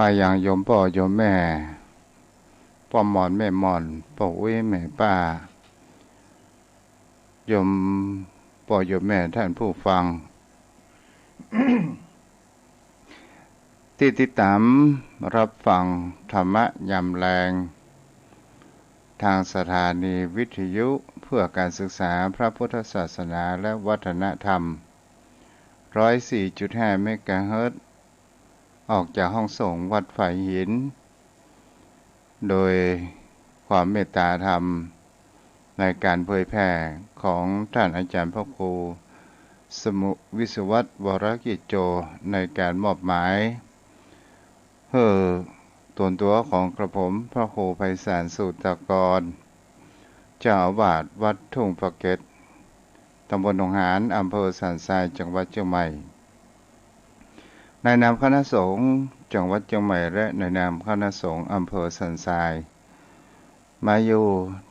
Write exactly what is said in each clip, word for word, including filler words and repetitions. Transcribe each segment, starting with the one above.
มายังโยมป้อโยมแม่ ป้อหม่อนแม่หม่อน ป้ออุ๊ยแม่ป้า โยมป้อโยมแม่ท่านผู้ฟัง ตี้ติดต๋ามฮับฟังธรรมะยามแลง ตางสถานีวิทยุเพื่อการศึกษาพระพุทธศาสนาและวัฒนธรรม ร้อยสี่จุดห้าเมกะเฮิรตซ์ ออกจากห้องสงฆ์วัดฝายหิน โดยความเมตตาธรรมในการเผยแผ่ของท่านอาจารย์พระครูสมุ วิศวัตร วรกิจโจ ในการมอบหมาย หื้อต๋นตั๋วของกระผมพระครูไพศาล สูตรกร เจ้าอาวาสวัดทุ่งปะเก็ด ตำบลหนองหาน อำเภอสันทราย จังหวัดเจียงใหม่ ในนามคณะสงฆ์จังหวัดเจียงใหม่ และในนามคณะสงฆ์อำเภอสันทราย มาอยู่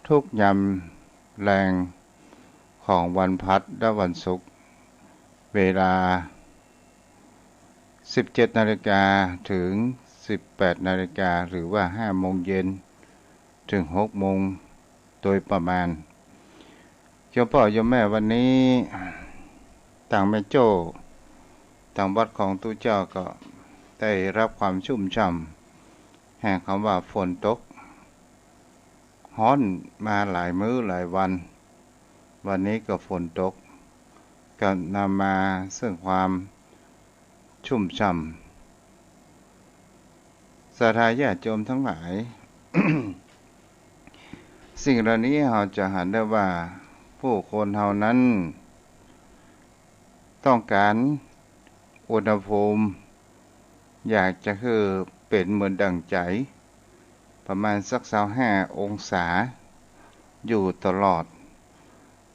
ทุกยามแลงของวันพฤหัสและวันศุกร์ เวลา สิบเจ็ดนาฬิกา ถึง สิบแปดนาฬิกา หรือว่า ห้าโมงเย็น ถึง หกโมง โดยประมาณ โยมป้อโยมแม่ วันนี้ ตางแม่โจ้ ตางวัดของตุ๊เจ้าก็ได้ฮับความชุ่มฉ่ำแห่งกำว่าฝนตก ฮ้อนมาหลายมื้อหลายวัน วันนี้ก็ฝนตก ก็นำมาซึ่งความชุ่มฉ่ำ ศรัทธาญาติโยมตังหลาย สิ่งเหล่านี้เฮาจะหันได้ว่าผู้คนเฮานั้นต้องก๋านอุณหภูมิ อยากจะหื้อเป๋นเหมือนดั่งใจ๋ ประมาณสักซาวห้าองศาอยู่ตลอด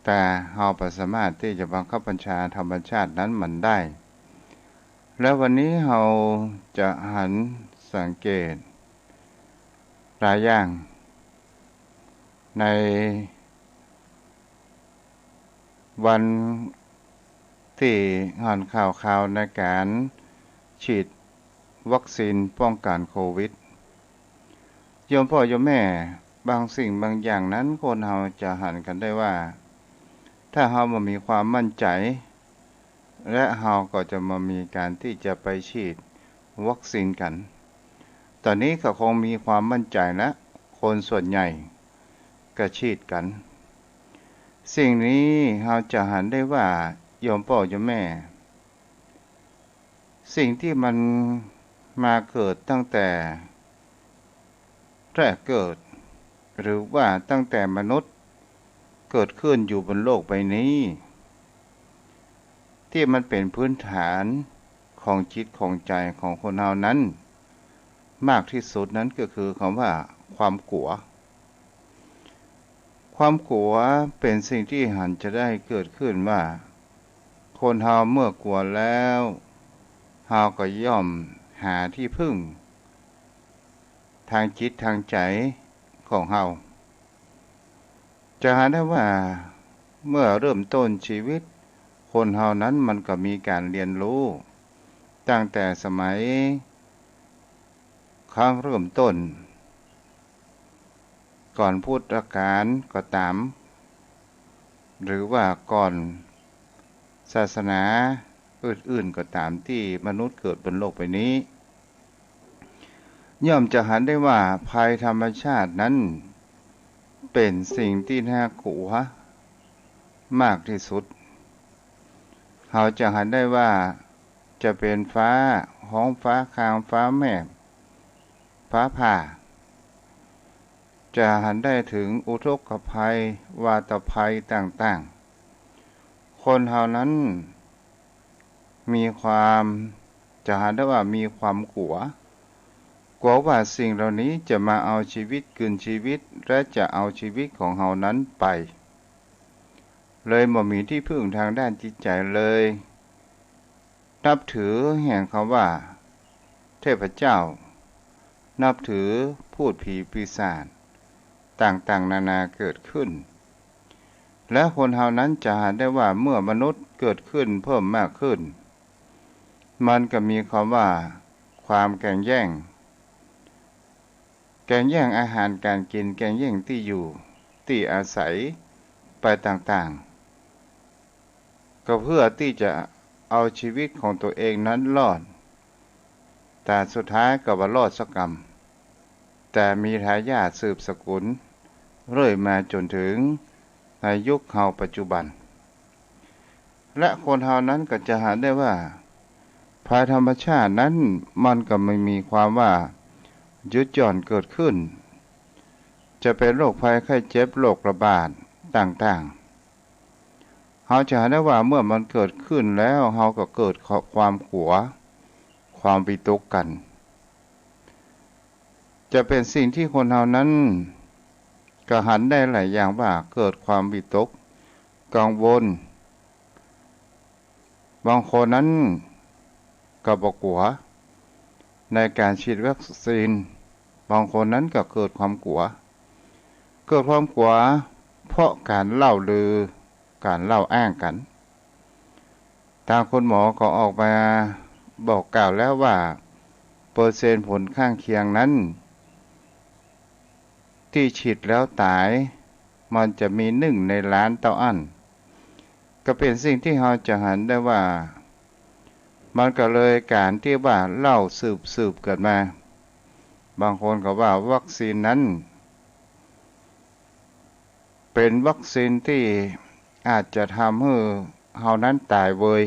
แต่เฮาบ่สามารถตี้จะบังคับบัญชาธรรมชาตินั้นมันได้ และวันนี้เฮาจะหันสังเกตหลายอย่าง ในวันตี้หันข่าวๆ ในก๋านฉีดวัคซีนป้องกั๋นโควิด โยมป้อโยมแม่ บางสิ่งบางอย่างนั้นคนเฮาจะหันกั๋นได้ว่า ถ้าเฮาบ่มีความมั่นใจ๋ และเฮาก็จะบ่มีก๋านตี้จะไปฉีดวัคซีนกั๋น ต๋อนนี้ก็คงมีความมั่นใจ๋แล้ว คนส่วนใหญ่ก็ฉีดกั๋น สิ่งนี้เฮาจะหันได้ว่า โยมป้อโยมแม่ สิ่งตี้มันมาเกิดตั้งแต่แรกเกิด หรือว่าตั้งแต่มนุษย์เกิดขึ้นอยู่บนโลกใบนี้ ตี้มันเป๋นพื้นฐานของจิตของใจ๋ของคนเฮานั้น มากตี้สุดนั้นก็คือกำว่าความกั๋ว ความกั๋วเป๋นสิ่งตี้หันจะได้เกิดขึ้นว่า คนเฮาเมื่อกั๋วแล้ว เฮาก็ย่อมหาตี้พึ่ง ตางจิตตางใจ๋ของเฮา จะหันได้ว่าเมื่อเริ่มต้นจีวิตคนเฮานั้นมันก็มีก๋านเฮียนฮู้ ตั้งแต่สมัยครั้งเริ่มต้น ก่อนพุทธกาลก็ต๋าม หรือว่าก่อนศาสนาอื่นๆ ก็ต๋ามตี้มนุษย์เกิดบนโลกใบนี้ ย่อมจะหันได้ว่าภัยธรรมชาตินั้นเป๋นสิ่งตี้น่ากั๋วมากตี้สุด เฮาจะหันได้ว่าจะเป๋นฟ้าฮ้อง ฟ้าคาง ฟ้าแมบ ฟ้าผ่า จะหันได้เถิงอุทกภัย วาตภัยต่างๆ คนเฮานั้นมีความ จะหันได้ว่ามีความกั๋ว กั๋วว่าสิ่งเหล่านี้จะมาเอาจีวิต กิ๋นจีวิต และจะเอาจีวิตของเฮานั้นไป เลยบ่มีตี้พึ่งตางด้านจิตใจ๋เลย นับถือแห่งกำว่าเทพเจ้า นับถือพูดผีปีศาจต่างๆ นานาเกิดขึ้น และคนเฮานั้นจะหันได้ว่าเมื่อมนุษย์เกิดขึ้นเพิ่มมากขึ้น มันก็มีกำว่าความแก่งแย่ง แก่งแย่งอาหารก๋านกิ๋น แก่งแย่งตี้อยู่ตี้อาศัยไปต่างๆ ก็เพื่อตี้จะเอาจีวิตของตั๋วเองนั้นรอด แต่สุดท้ายก็บ่รอดสักกำ แต่มีทายาทสืบสกุลเรื่อยมาจ๋นเถิงในยุคเฮาปัจจุบัน และคนเฮานั้นก็จะหันได้ว่า ภัยธรรมชาตินั้นมันก็บ่มีความว่าหยุดหย่อนเกิดขึ้น จะเป๋นโรคภัยไข้เจ็บ โรคระบาดต่างๆ เฮาจะหันได้ว่าเมื่อมันเกิดขึ้นแล้ว เฮาก็เกิดความกั๋ว ความวิตกกั๋น จะเป๋นสิ่งตี้คนเฮานั้นก็หันได้หลายอย่างว่าเกิดความวิตกกังวล บางคนนั้นก็บ่กั๋วในก๋านฉีดวัคซีน บางคนนั้นก็เกิดความกั๋ว เกิดความกั๋วเพราะก๋านเล่าลือ ก๋านเล่าอ้างกั๋น ตางคุณหมอก็ออกมาบอกกล่าวแล้วว่า เปอร์เซ็นต์ผลข้างเคียงนั้น ตี้ฉีดแล้วต๋าย มันจะมีนึ่งในล้านเต้าอั้น ก็เป๋นสิ่งตี้เฮาจะหันได้ว่า มันก็เลยก๋านตี้ว่าเล่าสืบๆ กั๋นมา บางคนก็ว่าวัคซีนนั้น เป๋นวัคซีนตี้อาจจะทำหื้อเฮานั้นต๋ายเวย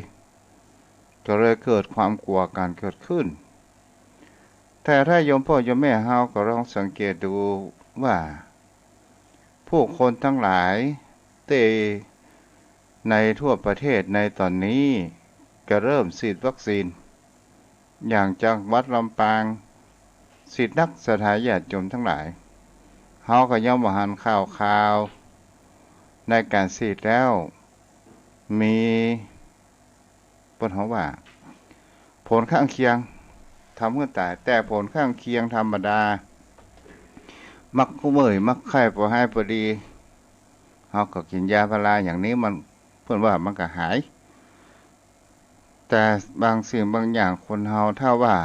ก็เลยเกิดความกั๋วกั๋นเกิดขึ้น แต่ถ้าโยมป้อโยมแม่เฮาก็ลองสังเกตดูว่า ผู้คนตังหลายตี้ในทั่วประเทศในต๋อนนี้ก็เริ่มฉีดวัคซีน อย่างจังหวัดลำปาง ฉีดนักศรัทธาญาติโยมตังหลาย เฮาก็ยังบ่หันข่าวๆ ในก๋านฉีดแล้ว มี เปิ้นฮ้องว่า ผลข้างเคียงทำหื้อต๋าย แต่ผลข้างเคียงธรรมดา มักเมื่อย มักไข้ ปอหายปอดี เฮาก็กิ๋นยาพาราอย่างนี้มัน เปิ้นว่ามันก็หาย แต่บางสิ่งบางอย่างคนเฮาถ้าว่า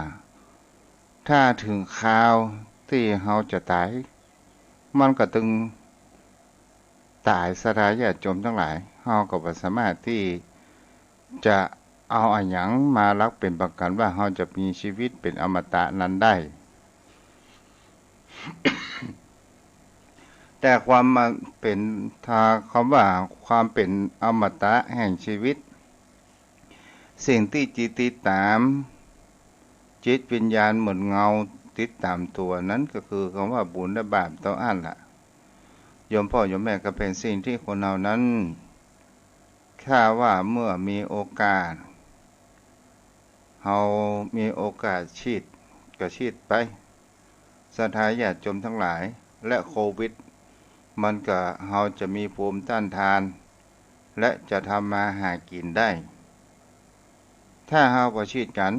ถ้าเถิงคราวตี้เฮาจะต๋าย มันก็ตึงต๋าย ศรัทธาญาติโยมตังหลาย เฮาก็บ่สามารถตี้จะเอาอะหยังมาหลักเป๋นประกั๋นว่าเฮาจะมีจีวิตเป๋นอมตะนั้นได้ แต่ความมาเป๋น ถ้าคำว่าความเป๋นอมตะแห่งจีวิต สิ่งตี้จิตติดต๋าม จิตวิญญาณเหมือนเงาติดต๋ามตั๋วนั้นก็คือกำว่าบุญและบาปเต้าอั้นล่ะ โยมป้อโยมแม่ ก็เป๋นสิ่งตี้คนเฮานั้น ถ้าว่าเมื่อมีโอกาส เฮามีโอกาสฉีดก็ฉีดไป ศรัทธาญาติโยมตังหลาย และโควิด มันก็ เฮาจะมีภูมิต้านทาน และจะทำมาหากิ๋นได้ ถ้าเฮาบ่ฉีดกั๋น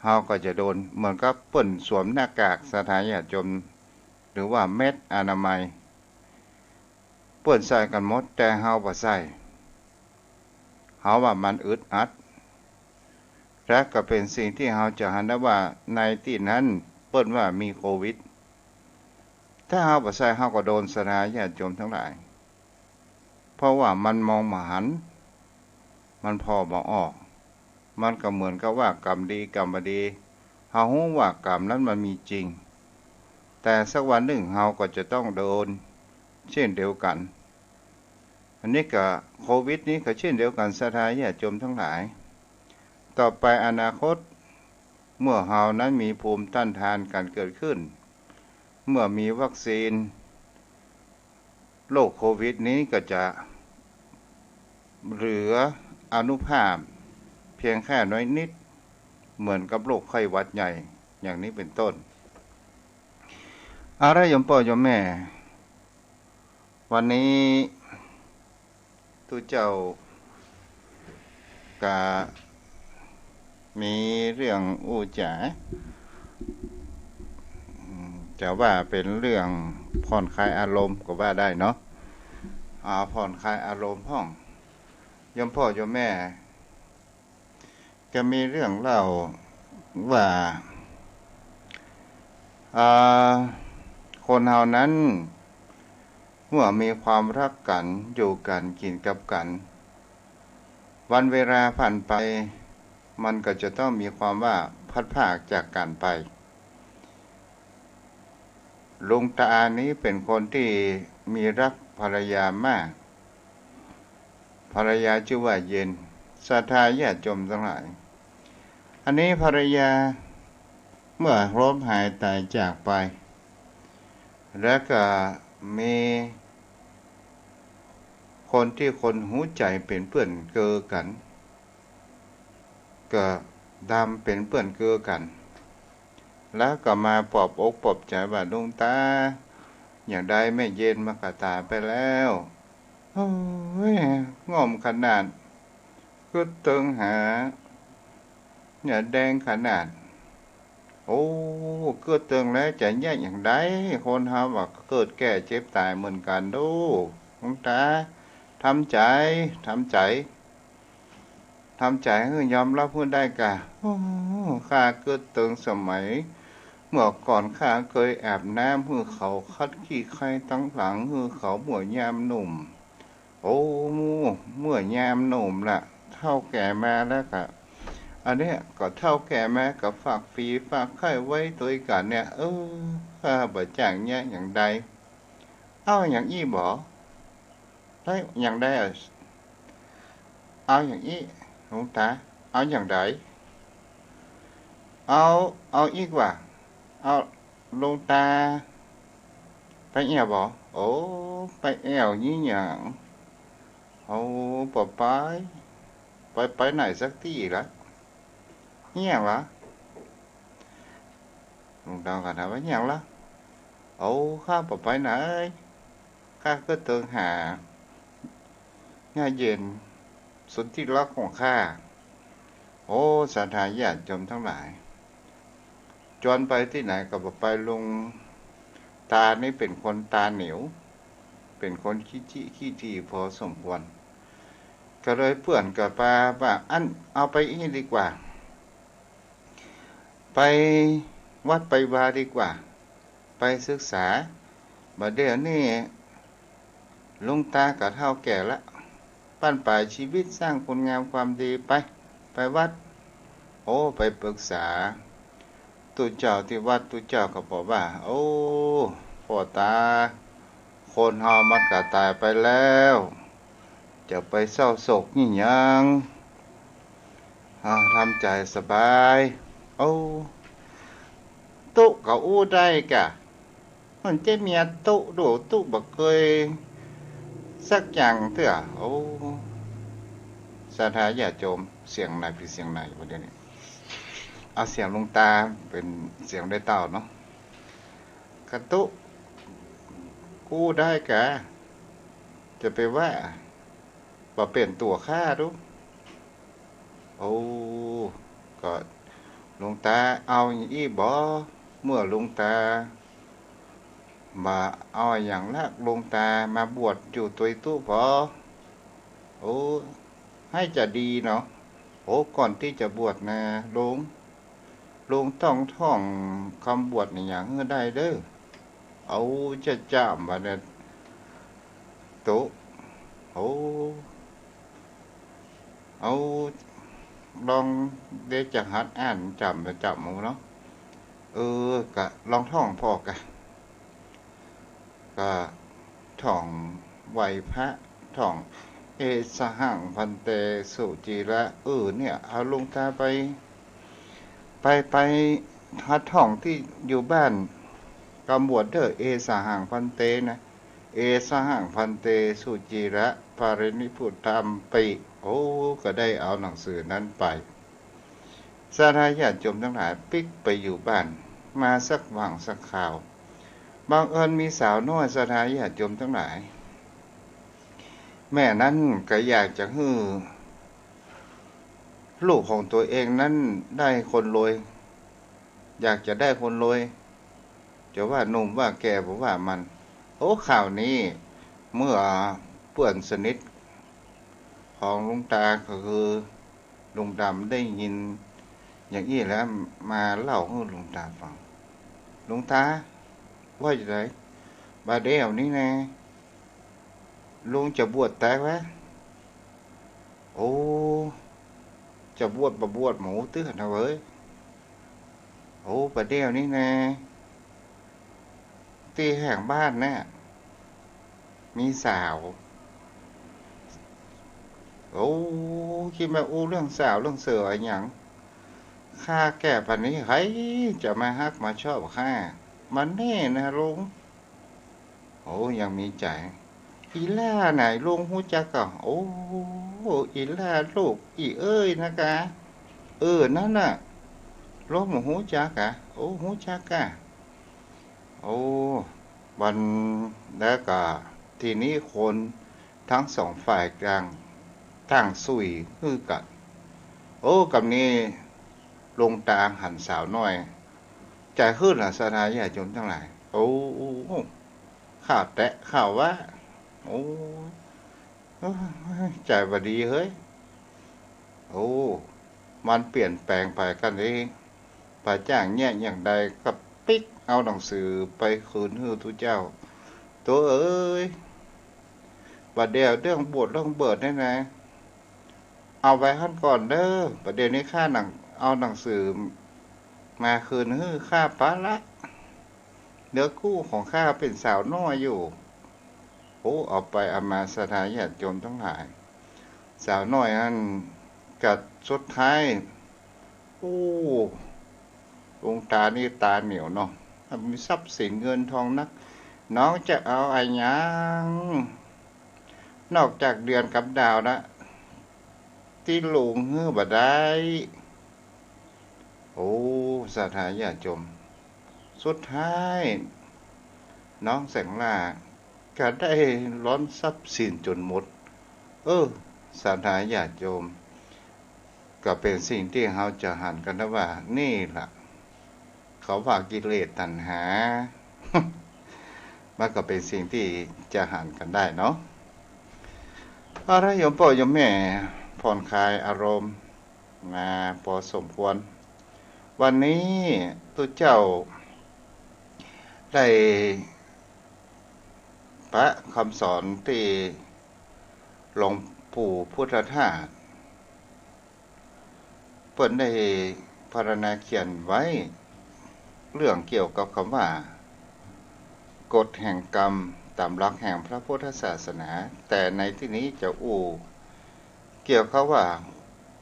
เฮาก็จะโดนเหมือนกับเปิ้นสวมหน้ากาก ศรัทธาญาติโยม หรือว่าแมสอนามัย เปิ้นใส่กั๋นหมด แต่เฮาบ่ใส่ เฮาว่ามันอึดอัด และก็เป๋นสิ่งตี้เฮาจะหันได้ว่าในตี้นั้นเปิ้นว่ามีโควิด ถ้าเฮาบ่ใส่ เฮาก็โดน ศรัทธาญาติโยมตังหลาย เพราะว่ามันมองบ่หัน มันผ่อบ่ออก มันก็เหมือนกับว่ากรรมดีกรรมบ่ดี เฮาฮู้ว่ากรรมนั้นมันมีจริง แต่สักวันนึ่งเฮาก็จะต้องโดนเช่นเดียวกั๋น อันนี้ก็ โควิดนี้ก็เช่นเดียวกั๋น ศรัทธาญาติโยมตังหลาย ต่อไปอนาคต เมื่อเฮานั้นมีภูมิต้านทานกั๋นเกิดขึ้น เมื่อมีวัคซีน โรคโควิดนี้ก็จะเหลืออานุภาพเพียงแค่น้อยนิด เหมือนกับโรคไข้หวัดใหญ่อย่างนี้เป๋นต้น เอาละโยมป้อโยมแม่ วันนี้ตุ๊เจ้าก็มีเรื่องอู้จ๋า อืม จะว่าเป๋นเรื่องผ่อนคลายอารมณ์ก็ว่าได้เนาะ อ่า ผ่อนคลายอารมณ์พ่อง โยมป้อโยมแม่ ก็มีเรื่องเล่าว่า อ่า คนเฮานั้น เมื่อมีความฮักกั๋น อยู่กั๋น กิ๋นกับกั๋น วันเวลาผ่านไป มันก็จะต้องมีความว่าพลัดพรากจากกั๋นไป ลุงต๋านี้เป๋นคนตี้มีฮักภรรยามาก ภรรยาจื้อว่าเย็น ศรัทธาญาติโยมตังหลาย อันนี้ภรรยาเมื่อล้มหายต๋ายจากไป แล้วก็มีคนตี้คนหัวใจ๋เป๋นเปื้อนเกือกั๋น ก็ดำเป๋นเปื้อนเกือกั๋น แล้วก็มาปลอบอกปลอบใจ๋ว่า ลุงต๋า อย่างใดแม่เย็นมันก็ต๋ายไปแล้ว โอ้ย ง่อมขนาด กึ๊ดเติงหา เนี่ยแดงขนาด โอ้ กึ๊ดเติงแล้วจะเยียะอย่างใด คนเฮาว่าเกิดแก่เจ็บต๋ายเหมือนกั๋นดู ลุงต๋า ทำใจ๋ ทำใจ๋ ทำใจ๋หื้อยอมฮับหื้อได้ก่ะ โอ้ ข้ากึ๊ดเติงสมัย เมื่อก่อนข้าเกยอาบน้ำหื้อเขา ขัดขี้ใคตังหลังหื้อเขาเมื่อยามหนุ่ม โอ้ เมื่อยามหนุ่มละ เฒ่าแก่มาแล้วก่ะ อันเนี้ยก็เฒ่าแก่มาก็ฝากฝีฝากไข้ไว้ตวยกั๋นเนี่ย เออ ข้าบ่จ้างเยียะอย่างใด เอาอย่างอี้บ่ ได้อย่างใดอะ เอาอย่างอี้ ลุงต๋า เอาอย่างใด เอา เอาอี้กว่า เอา ลุงต๋า ไปแอ่วบ่ โอ้ ไปแอ่วอี้หยัง โอ้ บ่ไป ไป ไปไหนสักตี้ละ อี้หยังละ ลุงต๋าก็ถามว่า อี้หยังละ โอ้ ข้าบ่ไปไหน ข้ากึ๊ดเติงหา แม่เย็น สุดที่รักของข้า โอ้ ศรัทธาญาติโยมตังหลาย จวนไปตี้ไหนก็บ่ไป ลุงต๋านี้เป๋นคนต๋าเหนียว เป๋นคนขี้จี้ขี้ถี่พอสมควร ก็เลยเปื้อนกับปาว่า อั้นเอาไปอี้ดีกว่า ไปวัดไปวาดีกว่า ไปศึกษา บ่าเดี่ยวนี้ลุงต๋าก็เฒ่าแก่ละ บั้นปลายจีวิตสร้างคุณงามความดีไป ไปวัด โอ้ ไปปรึกษาตุ๊เจ้าตี้วัด ตุ๊เจ้าก็บอกว่า โอ้ ป้อต๋า คนเฮามันก็ต๋ายไปแล้ว จะไปเศร้าโศกอี้หยัง อ่า ทำใจ๋สบาย โอ้ ตุ๊ก็อู้ได้ก่ะ มันเจ๊เมียตุ๊ดู ตุ๊บ่เกยสักอย่างเตื้อ โอ้ ศรัทธาญาติโยม เสียงไหนผิดเสียงไหนวะเดี๋ยวนี้ เอาเสียงลุงต๋าเป๋นเสียงได้เต้าเนาะ กะตุ๊อู้ได้ก่ะ จะไปว่า บ่เป๋นตั๋วข้าดู โอ้ ก็ลุงต๋าเอาอย่างอี้บ่ เมื่อลุงต๋าบ่เอาอย่างละ ลุงต๋ามาบวชอยู่ตวยตุ๊บ่ โอ้ หื้อจะดีเนาะ โอ้ ก่อนตี้จะบวชนะลุง ลุงต้องท่องกำบวชนี่อย่างหื้อได้เด้อ เอาจะจ้ำบ่าเนี่ย ตุ๊ โอ้ เอา ลองเดจะหัดอ่านจ้ำ จ้ำเอาเนาะ เออ กะลองท่องผ่อกะ กะท่องไหว้พระ ท่อง เอสหัง ภันเต สุจิระ เออ เนี่ย เอาลุงต๋าไป ไป ไปหัดท่องตี้อยู่บ้าน กำบวชเด้อ เอสหัง ภันเต นะ เอสหัง ภันเต สุจิระ ปารินิพพุตตามปิ โอ้ ก็ได้เอาหนังสือนั้นไป ศรัทธาญาติโยมตังหลาย ปิ๊กไปอยู่บ้าน มาสักว่างสักคราว บังเอิญมีสาวน้อย ศรัทธาญาติโยมตังหลาย แม่นั้นก็อยากจะหื้อลูกของตั๋วเองนั้นได้คนรวย อยากจะได้คนรวย จะว่าหนุ่มว่าแก่บ่ว่ามัน โอ้ ข่าวนี้ เมื่อเปื้อนสนิทของลุงต๋าก็คือลุงดำได้ยินอย่างอี้แล้วมาเล่าหื้อลุงต๋าฟัง หลวงต๋า ว่าจะใด บ่าเดี่ยวนี้แน่ ลุงจะบวชแต๊วะ โอ้ จะบวชบ่บวชบ่ฮู้ตื้อนะเว้ย โอ้ บ่าเดี่ยวนี้แน่ ตี้แห่งบ้านเนี่ย มีสาว โอ้ จะมาอู้เรื่องสาวเรื่องเสาวอะหยัง ข้าแก่ป่านนี้ ใผจะมาฮักมาชอบข้า บ่าแน่นะลุง โอ้ ยังมีใจ๋ อีหล้าไหนลุงฮู้จักก่อ โอ้ อีหล้าลูกอี้เอ้ยนะกา เออ นั่นน่ะ ลุงบ่ฮู้จักกา โอ้ ฮู้จักกา โอ้ วัน แล้วก็ทีนี้คนตึงสองฝ่ายต่าง ต่างสุยหื้อกั๋น โอ้ กำนี้หลวงต๋าหันสาวน้อย ใจ๋หื้นล่ะศรัทธาญาติโยมตังหลาย โอ้ ข้าวแต๊ข้าววะ โอ้ ใจ๋บ่ดีเฮ้ย โอ้ มันเปลี่ยนแป๋งไปกั๋นเอง ไปจ้างเยียะอย่างใดก็ปิ๊กเอาหนังสือไปคืนหื้อตุ๊เจ้า ตั๋วเอ๋ย บ่าเดี่ยวเรื่องบวชเรื่องเบิดนี่นะ เอาไว้หั้นก่อนเน่อ บ่าเดี่ยวนี้ข้าหนัง เอาหนังสือมาคืนหื้อ ข้าปะละ เนื้อคู่ของข้าเป๋นสาวน้อยอยู่ โอ้ เอาไปเอามาศรัทธาญาติโยมตังหลาย สาวน้อยหั้นก็สุดท้าย โอ้ ดวงต๋านี่ต๋าเหนียวเนาะ มีทรัพย์สินเงินทองนัก น้องจะเอาอะหยัง นอกจากเดือนกับดาวละ ตี้ลุงหื้อบ่ได้ โอ้ ศรัทธาญาติโยม สุดท้าย น้องแสงล่าก็ได้ล้อนทรัพย์สินจ๋นหมด เออ ศรัทธาญาติโยม ก็เป๋นสิ่งตี้เฮาจะหันกั๋นได้ว่า นี่ล่ะ เขาว่ากิเลสตัณหา มันก็เป๋นสิ่งตี้จะหันกั๋นได้เนาะ เอาละโยมป้อโยมแม่ ผ่อนคลายอารมณ์มาพอสมควร วันนี้ตุ๊เจ้าได้ปะกำสอนตี้หลวงปู่พุทธทาส เปิ้นได้พรรณนาเขียนไว้ เรื่องเกี่ยวกับกำว่า กฎแห่งกรรมต๋ามหลักแห่งพระพุทธศาสนา แต่ในตี้นี้จะอู้เกี่ยวกับว่า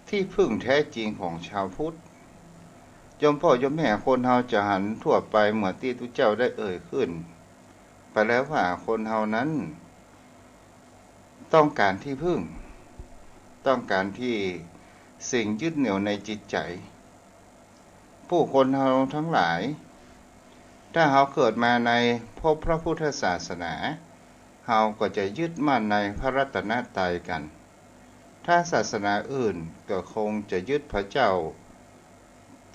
ตี้พึ่งแต๊จริงของจาวพุทธ โยมป้อโยมแม่คนเฮาจะหันทั่วไปเหมือนตี้ตุ๊เจ้าได้เอ่ยขึ้นไปแล้วว่า คนเฮานั้น ต้องก๋านตี้พึ่ง ต้องก๋านตี้สิ่งยึดเหนี่ยวในจิตใจ๋ ผู้คนเฮาตังหลาย ถ้าเฮาเกิดมาในภพพระพุทธศาสนา เฮาก็จะยึดมั่นในพระรัตนตรัยกั๋น ถ้าศาสนาอื่นก็คงจะยึดพระเจ้า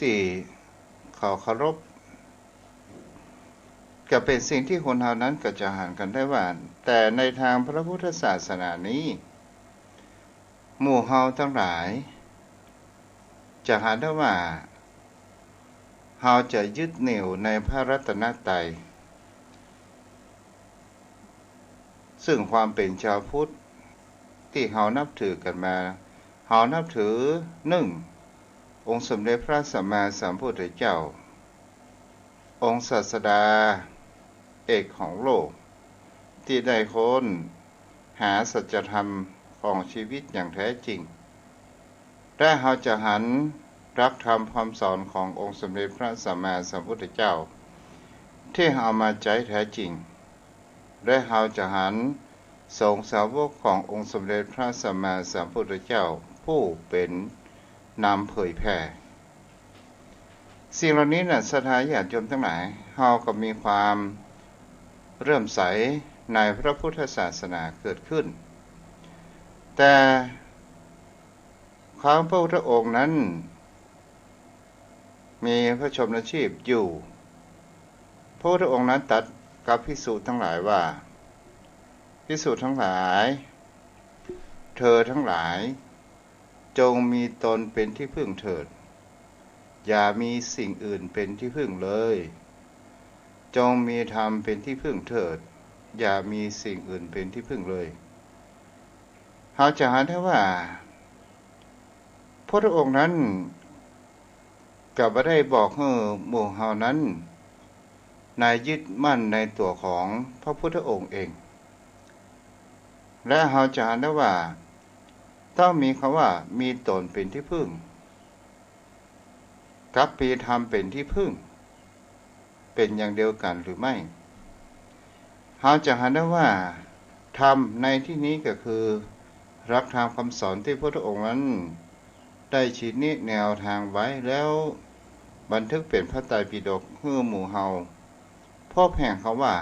ตี้เขาเคารพ ก็เป๋นสิ่งตี้คนเฮานั้นก็จะหันกั๋นได้ว่า แต่ในตางพระพุทธศาสนานี้ หมู่เฮาตังหลาย จะหันได้ว่า เฮาจะยึดเหนี่ยวในพระรัตนตรัย ซึ่งความเป๋นจาวพุทธตี้เฮานับถือกั๋นมา เฮานับถือ นึ่ง องค์สมเด็จพระสัมมาสัมพุทธเจ้า องค์ศาสดาเอกของโลก ตี้ได้ค้นหาสัจธรรมของชีวิตอย่างแต๊จริง และเฮาจะหันหลักธรรมคำสอนขององค์สมเด็จพระสัมมาสัมพุทธเจ้า ตี้เอามาใจ๊แต๊จริง และเฮาจะหันสงฆ์สาวกขององค์สมเด็จพระสัมมาสัมพุทธเจ้าผู้เป๋นนำเผยแผ่ สิ่งเหล่านี้น่ะ ศรัทธาญาติโยมตังหลาย เฮาก็มีความเลื่อมใสในพระพุทธศาสนาเกิดขึ้น แต่ครั้งพระพุทธองค์นั้น มีพระชนมชีพอยู่ พระพุทธองค์นั้นตรัสกับภิกษุตังหลายว่า ภิกษุตังหลาย เธอตังหลาย จงมีตนเป๋นตี้พึ่งเถิด อย่ามีสิ่งอื่นเป๋นตี้พึ่งเลย จงมีธรรมเป๋นตี้ผึ้งเถิด อย่ามีสิ่งอื่นเป๋นตี้ผึ้งเลย เฮาจะหันได้ว่า พุทธองค์นั้น ก็บ่ได้บอกหื้อหมู่เฮานั้น ในยึดมั่นในตั๋วของพระพุทธองค์เอง และเฮาจะหันได้ว่า ต้องมีกำว่า มีต๋นเป๋นตี้ผึ้ง กับมีธรรมเป๋นตี้ผึ้ง เป๋นอย่างเดียวกั๋นหรือไม่ เฮาจะหันได้ว่า ธรรมในตี้นี้ก็คือ หลักธรรมกำสอนตี้พุทธองค์นั้น ได้ชี้นิแนวตางไว้แล้ว บันทึกเป๋นพระไตรปิฎกหื้อหมู่เฮา พบแห่งกำว่า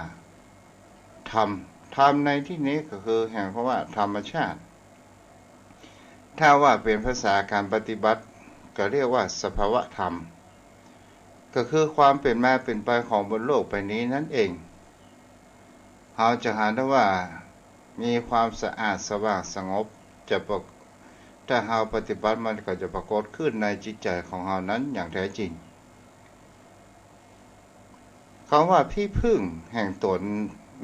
ธรรม ธรรมในตี้นี้ก็คือแห่งกำว่า ธรรมชาติ ถ้าว่าเป๋นภาษาก๋านปฏิบัติ ก็เรียกว่าสภาวะธรรม ก็คือความเป๋นมาเป๋นไปของบนโลกใบนี้นั้นเอง เฮาจะหันได้ว่า มีความสะอาดสว่างสงบ จะปราก- ถ้าเฮาปฏิบัติมันก็จะปรากฏขึ้นในจิตใจ๋ของเฮานั้นอย่างแท้จริง กำว่าตี้ผึ้งแห่งต๋น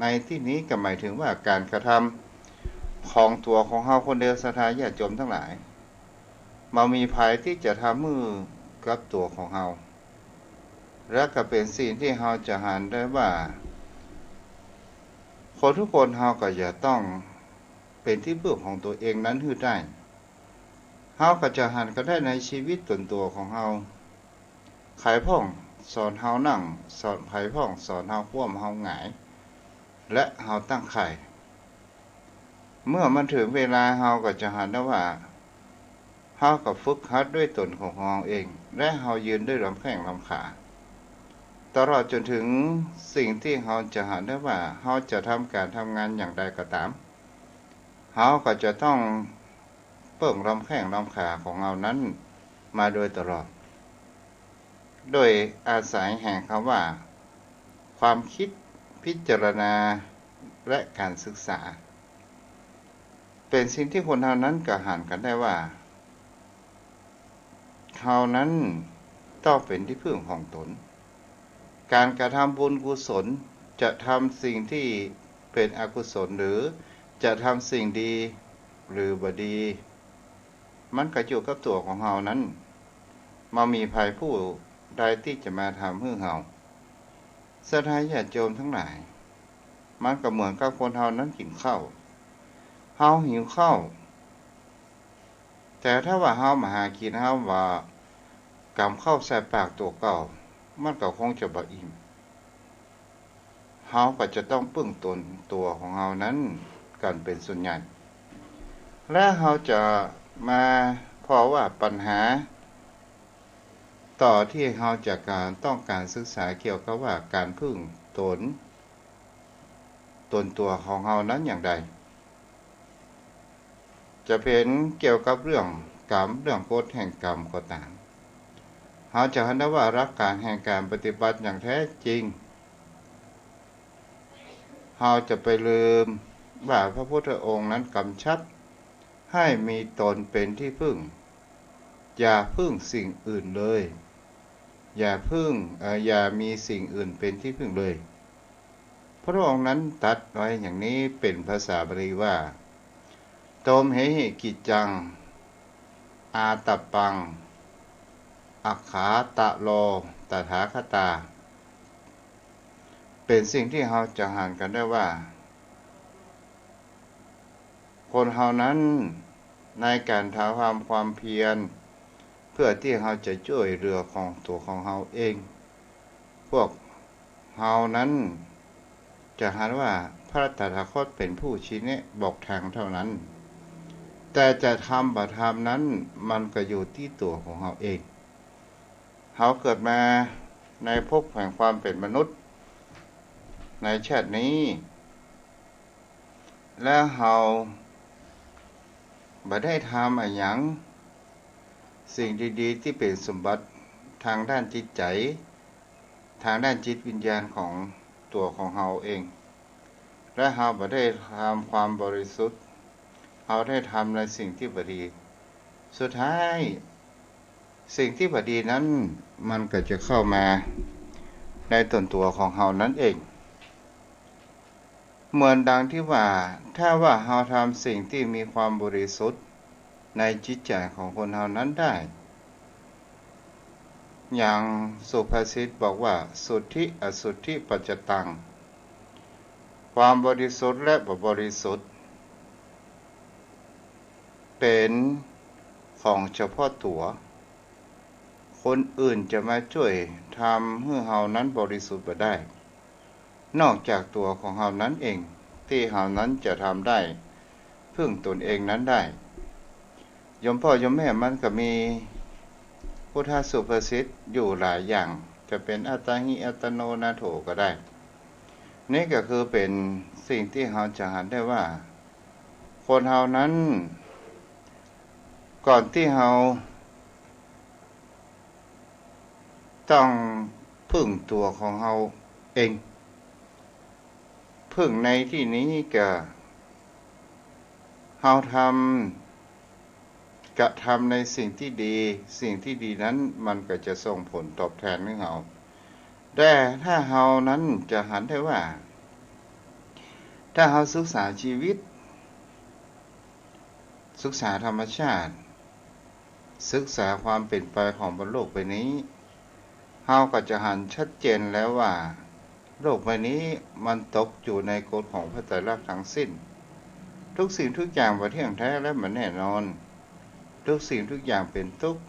ในตี้นี้ก็หมายถึงว่าก๋านกระทำของตั๋วของเฮาคนเดียว ศรัทธาญาติโยมตังหลาย บ่มีใผตี้จะทำหื้อกับตั๋วของเฮา และก็เป๋นสิ่งตี้เฮาจะหันได้ว่า คนกู้คนเฮาก็จะต้องเป๋นตี้ผึ้งของตั๋วเองนั้นหื้อได้ เฮาก็จะหันกั๋นได้ในชีวิตส่วนตั๋วของเฮา ใผพ่องสอนเฮานั่ง สอน ใผพ่องสอนเฮาคว่ำเฮาหงาย และเฮาตั้งไข่ เมื่อมันเถิงเวลาเฮาก็จะหันได้ว่า เฮาก็ฝึกหัดด้วยต๋นของเฮาเอง และเฮายืนด้วยลำแข้งลำขา ตลอดจ๋นเถิงสิ่งตี้เฮาจะหันได้ว่า เฮาจะทำก๋านทำงานอย่างใดก็ต๋าม เฮาก็จะต้องเปิ้งลำแข้งลำขาของเฮานั้นมาโดยตลอด โดยอาศัยแห่งกำว่า ความกึ๊ด พิจารณา และก๋านศึกษา เป๋นสิ่งตี้คนเฮานั้นก็หันกั๋นได้ว่า เฮานั้นต้องเป๋นตี้ผึ้งของต๋น ก๋านกระทำบุญกุศล จะทำสิ่งตี้เป๋นอกุศล หรือจะทำสิ่งดีหรือบ่ดี มันก็อยู่กับตั๋วของเฮานั้น บ่มีใผผู้ใดตี้จะมาทำหื้อเฮา ศรัทธาญาติโยมตังหลาย มันก็เหมือนกับคนเฮานั้นกิ๋นข้าว เฮาหิวข้าว แต่ถ้าว่าเฮาบ่หากิ๋น เฮาบ่กำข้าวใส่ปากตั๋วเก่า มันก็คงจะบ่อิ่ม เฮาก็จะต้องเปิ้งต๋นตั๋วของเฮานั้นกั๋นเป๋นส่วนใหญ่ และเฮาจะมา เพราะว่าปัญหา ต่อตี้เฮาจะก๋าน ต้องก๋านศึกษาเกี่ยวกับว่าก๋านผึ้งต๋น ต๋นตั๋วของเฮานั้นอย่างใด จะเป๋นเกี่ยวกับเรื่องกรรม เรื่องกฎแห่งกรรมก็ต๋าม เฮาจะหันได้ว่าหลักก๋านแห่งก๋านปฏิบัติอย่างแท้จริง เฮาจะไปลืมว่าพระพุทธองค์นั้นกำชับให้มีต๋นเป๋นตี้ผึ้ง อย่าผึ้งสิ่งอื่นเลย อย่าผึ้ง เอ่อ อย่ามีสิ่งอื่นเป๋นตี้ผึ้งเลย พระองค์นั้นตรัสไว้อย่างนี้เป๋นภาษาบาลีว่า Tumhehi kiccaṃ ātappaṃ akkhātaro tathāgatā เป๋นสิ่งตี้เฮาจะหันกั๋นได้ว่า คนเฮานั้นในก๋านทำความเพียร เพื่อตี้เฮาจะจ้วยเหลือของตั๋วของเฮาเอง พวกเฮานั้นจะหันว่าพระตถาคตเป๋นผู้ชี้แนะบอกตางเต้านั้น แต่จะทำบ่ทำนั้นมันก็อยู่ตี้ตั๋วของเฮาเอง เฮาเกิดมาในภพแห่งความเป๋นมนุษย์ ในชาตินี้ แล้วเฮาบ่ได้ทำอะหยัง สิ่งดีๆ ตี้เป๋นสมบัติตางด้านจิตใจ๋ ตางด้านจิตวิญญาณของตั๋วของเฮาเอง และเฮาบ่ได้ทำความบริสุทธิ์ เฮาได้ทำในสิ่งตี้บ่ดี สุดท้าย สิ่งตี้บ่ดีนั้นมันก็จะเข้ามา ในต๋นตั๋วของเฮานั้นเอง เหมือนดังตี้ว่า ถ้าว่าเฮาทำสิ่งตี้มีความบริสุทธิ์ในจิตใจ๋ของคนเฮานั้นได้ อย่างสุภาษิตบอกว่า สุทธิอสุทธิปัจจตัง ความบริสุทธิ์และบ่บริสุทธิ์ เป๋นของเฉพาะตั๋ว คนอื่นจะมาจ้วยทำหื้อเฮานั้นบริสุทธิ์บ่ได้ นอกจากตั๋วของเฮานั้นเอง ตี้เฮานั้นจะทำได้ พึ่งต๋นเองนั้นได้ โยมพ่อโยมแม่ มันก็มีพุทธสุภาษิตอยู่หลายอย่าง จะเป๋นอัตตาหิอัตตโนนาโถก็ได้ นี่ก็คือเป๋นสิ่งตี้เฮาจะหันได้ว่า คนเฮานั้น ก่อนตี้เฮาต้องพึ่งตั๋วของเฮาเอง พึ่งในตี้นี้ก็ เฮาทำ กระทำในสิ่งตี้ดี สิ่งตี้ดีนั้นมันก็จะส่งผลตอบแทนหื้อเฮา แต่ถ้าเฮานั้นจะหันได้ว่า ถ้าเฮาศึกษาชีวิต ศึกษาธรรมชาติ ศึกษาความเป๋นไปของบนโลกใบนี้ เฮาก็จะหันชัดเจนแล้วว่า โลกใบนี้มันตกอยู่ในกฎของพระไตรลักษณ์ทั้งสิ้น ทุกสิ่งทุกอย่างบ่เที่ยงแท้และบ่แน่นอน ทุกสิ่งทุกอย่างเป๋นตุ๊กข์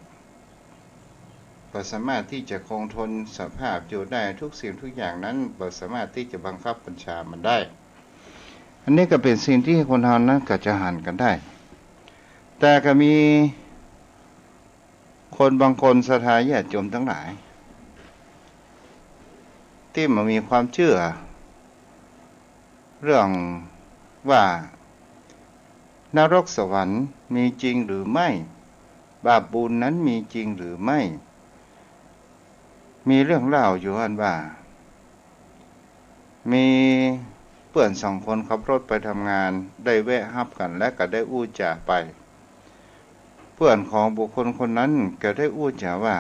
บ่สามารถตี้จะคงทนสภาพอยู่ได้ ทุกสิ่งทุกอย่างนั้นบ่สามารถตี้จะบังคับบัญชามันได้ อันนี้ก็เป๋นสิ่งตี้คนเฮานั้นก็จะหันกั๋นได้ แต่ก็มีคนบางคน ศรัทธาญาติโยมตังหลาย ตี้บ่มีความเจื้อ เรื่องว่า นรกสวรรค์มีจริงหรือไม่ บาปบุญนั้นมีจริงหรือไม่ มีเรื่องเล่าอยู่หั้นว่า มีเปื้อนสองคนขับรถไปทำงาน ได้แวะฮับกั๋น และก็ได้อู้จ๋าไป เปื้อนของบุคคลคนนั้นก็ได้อู้จ๋าว่า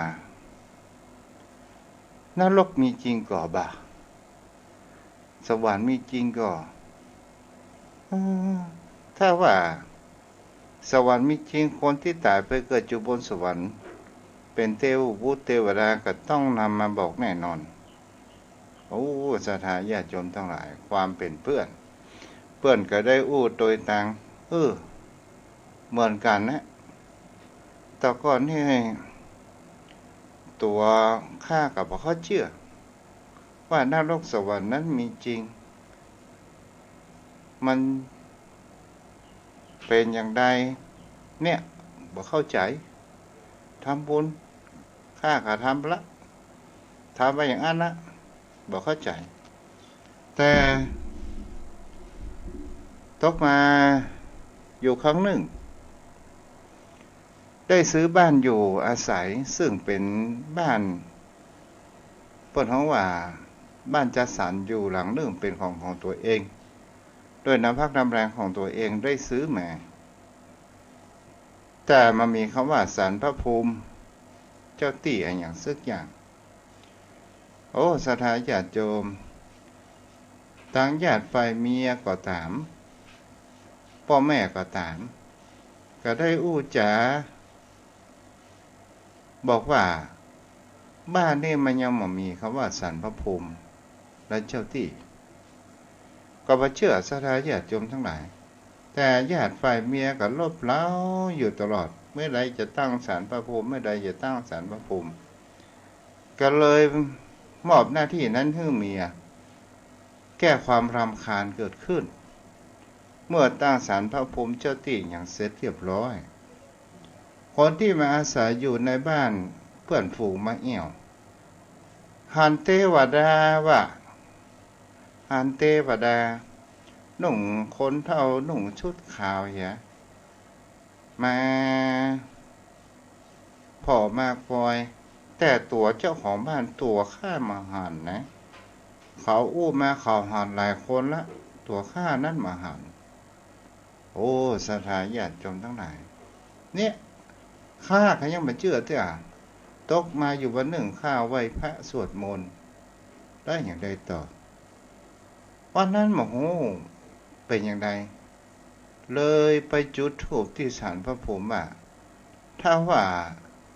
นรกมีจริงก่อบ่า สวรรค์มีจริงก่อ เออ ถ้าว่าสวรรค์มีจริง คนตี้ต๋ายไปเกิดอยู่บนสวรรค์ เป๋นเตวบุตรเตวดาก็ต้องนำมาบอกแน่นอน โอ้ ศรัทธาญาติโยมตังหลาย ความเป๋นเปื้อน เปื้อนก็ได้อู้ตวยตัง เออ เหมือนกั๋นนะ แต่ก่อนนี่ ตั๋วข้าก็บ่เข้าเจื้อ ว่านรกสวรรค์นั้นมีจริง มันเป๋นอย่างใด เนี่ย บ่เข้าใจ๋ ทำบุญ ข้าก็ทำละ ทำไปอย่างอั้นละ บ่เข้าใจ๋ แต่ตกมาอยู่ครั้งนึ่ง ได้ซื้อบ้านอยู่อาศัย ซึ่งเป๋นบ้าน เปิ้นฮ้องว่าบ้านจัดสรรอยู่หลังนึ่ง เป๋นของของตั๋วเอง โดยน้ำพักน้ำแรงของตั๋วเองได้ซื้อมา แต่บ่มีกำว่าศาลพระภูมิเจ้าตี้อะหยังสักอย่าง โอ้ ศรัทธาญาติโยม ตังญาติฝ่ายเมียก็ต๋าม ป้อแม่ก็ต๋าม ก็ได้อู้จ๋า บอกว่า บ้านนี่มันยังบ่มีกำว่าศาลพระภูมิและเจ้าตี้ ก็บ่เจื้อ ศรัทธาญาติโยมตังหลาย แต่ญาติฝ่ายเมียก็ลบเล้าอยู่ตลอด เมื่อใดจะตั้งศาลพระภูมิ เมื่อใดจะตั้งศาลพระภูมิ ก็เลยมอบหน้าตี้นั้นหื้อเมีย แก้ความรำคาญเกิดขึ้น เมื่อตั้งศาลพระภูมิเจ้าตี้อะหยังเสร็จเรียบร้อย คนตี้มาอาศัยอยู่ในบ้านเปื้อนฝูงมาแอ่ว หันเตวดาว่า หันเตวดา นุ่งคนเฒ่านุ่งชุดขาวเหีย มาผ่อมาปอย แต่ตั๋วเจ้าของบ้านตั๋วข้าบ่หันนะ เขาอู้มาเขาหันหลายคนละ ตั๋วข้านั้นบ่หัน โอ้ ศรัทธาญาติโยมตังหลาย เนี่ย ข้าก็ยังบ่เจื้อเตื้อ ตกมาอยู่วันนึ่งข้าไหว้พระสวดมนต์ ได้อย่างใดต่อ วันนั้นบ่ฮู้เป๋นอย่างใด เลยไปจุดธูปตี้ศาลพระภูมิว่า ถ้าว่า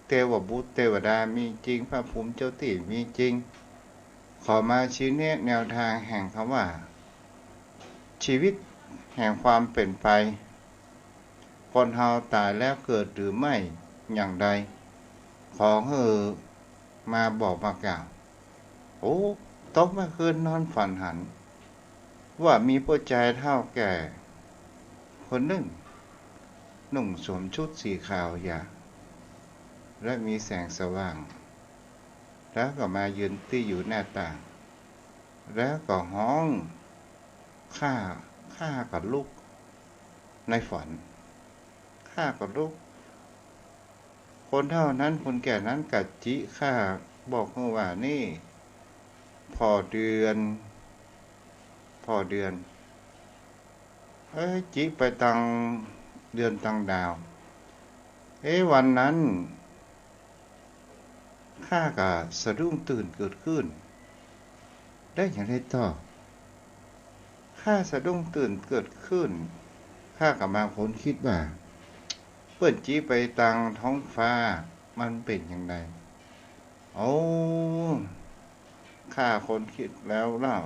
เตวบุตรเตวดามีจริง พระภูมิเจ้าตี้มีจริง ขอมาชี้แนะแนวตางแห่งกำว่า ชีวิตแห่งความเป๋นไป คนเฮาต๋ายแล้วเกิดหรือไม่อย่างใด ขอหื้อมาบอกมากล่าว โอ้ ตกเมื่อคืนนอนฝันหัน ว่ามีผู้จายเฒ่าแก่คนนึ่ง นุ่งสวมชุดสีขาวหยา และมีแสงสว่าง แล้วก็มายืนตี้อยู่หน้าต่าง แล้วก็ฮ้อง ข้า ข้าก็ลุก ในฝัน ข้าก็ลุก คนเฒ่านั้น คนแก่นั้นก็จิข้า บอกหื้อว่า นี่ พ่อเดือน พ่อเดือน เอ้ย จิไปตังเดือนตังดาว เอ๊ะ วันนั้น ข้าก็สะดุ้งตื่นเกิดขึ้น ได้อย่างใดต่อ ข้าสะดุ้งตื่นเกิดขึ้น ข้าก็มาค้นคิดว่า เปิ้นจิไปตังท้องฟ้า มันเป๋นอย่างใด โอ้ ข้าค้นคิดแล้วเล่า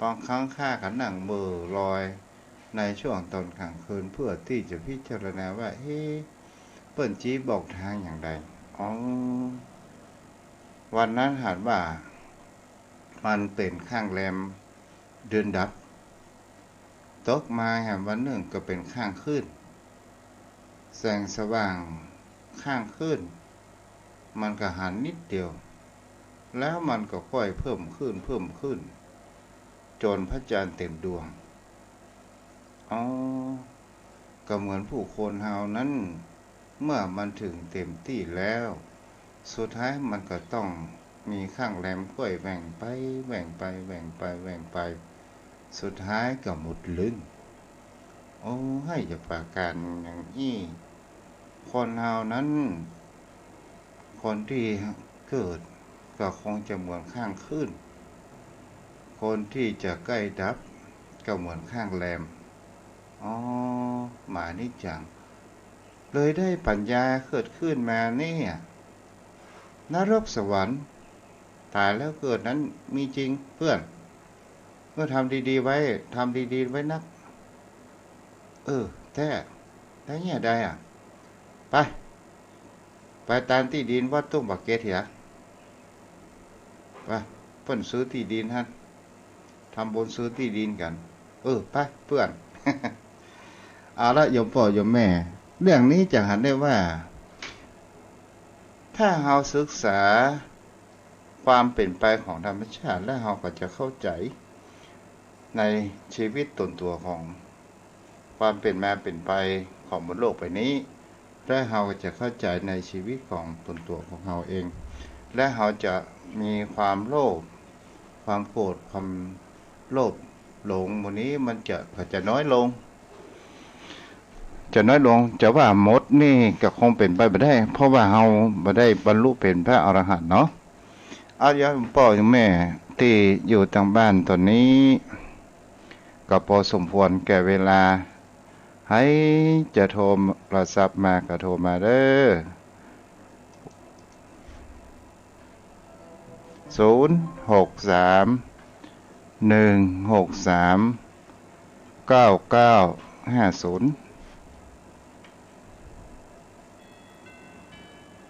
บางครั้งข้าก็นั่งเหม่อลอยในช่วงตอนกลางคืน เพื่อตี้จะพิจารณาว่า เอ๊ะ เปิ้นจิบอกตางอย่างใด อ๋อ วันนั้นหันว่า มันเป๋นข้างแรมเดือนดับ ตกมาแหมวันนึ่งก็เป๋นข้างขึ้น แสงสว่างข้างขึ้น มันก็หันนิดเดียว แล้วมันก็ค่อยเพิ่มขึ้น เพิ่มขึ้น จ๋นพระจันทร์เต๋มดวง อ๋อ ก็เหมือนผู้คนเฮานั้น เมื่อมันเถิงเต๋มตี้แล้ว สุดท้ายมันก็ต้องมีข้างแรมค่อยแหว่งไป แหว่งไป แหว่งไป แหว่งไป สุดท้ายก็หมดลึ้ง โอ้ หื้อจะปากั๋นอย่างอี้ คนเฮานั้น คนตี้เกิดก็คงจะเหมือนข้างขึ้น คนตี้จะใก้ดับก็เหมือนข้างแรม อ๋อ หมายนี้จัง เลยได้ปัญญาเกิดขึ้นมาเนี่ย นรกสวรรค์ ต๋ายแล้วเกิดนั้นมีจริงเปื้อน เมื่อทำดีๆ ไว้ ทำดีๆ ไว้นัก เออ แต๊ แล้วเนี่ยใดอะ ไป ไปตานตี้ดินวัดตุ้งปากเกร็ดเหีย ไป เปิ้นซื้อตี้ดินหั้น ทำบุญซื้อตี้ดินกั๋น เออ ไป เปื้อน เอาละ โยมป้อโยมแม่ เรื่องนี้จะหันได้ว่า ถ้าเฮาศึกษาความเป๋นไปของธรรมชาติ แล้วเฮาก็จะเข้าใจ๋ในชีวิตต๋นตั๋วของความเป๋นมาเป๋นไปของบนโลกใบนี้ และเฮาก็จะเข้าใจ๋ในชีวิตของต๋นตั๋วของเฮาเอง และเฮาจะมีความโลภ ความโกรธ ความโลภหลงหมู่นี้มันจะ ก็จะน้อยลง จะน้อยลง จะว่าหมดนี่ก็คงเป๋นไปบ่ได้ เพราะว่าเฮาบ่ได้บรรลุเป๋นพระอรหันต์เนาะ เอา โยมป้อโยมแม่ตี้อยู่ตางบ้านต๋อนนี้ ก็ปอสมควรแก่เวลา ใผจะโทรศัพท์มาก็โทรมาเด้อ ศูนย์ หก สาม หนึ่ง หก สาม เก้า เก้า ห้า ศูนย์